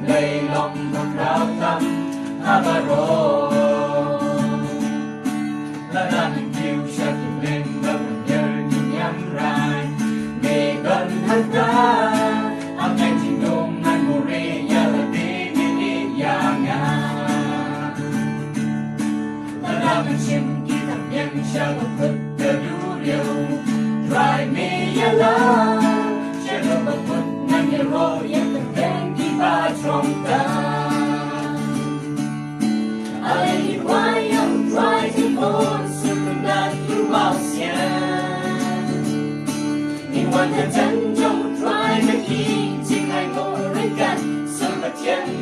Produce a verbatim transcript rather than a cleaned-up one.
Blei long ba khraw tam ha baroh. Lada men kiew sha ki bneng ba pynhiar ki niam rai, me don hangta ha kane ka jingdum, ngan buhrieh ïa lade, me ïeit ïa nga. Lada men shim ki thapniang sha ba kut ka duriaw, Trai me ïalam. Sha ba kut ngan ïaroh ïa ki thapniang kiba jrong tam. Ale ngin wai ïa U Trai jingkhun, sngewtynnat ïa u mawsiang. Ngin wan ha jan jong U Trai ban ïoh jingainguh ryngkat, sngewbha thiang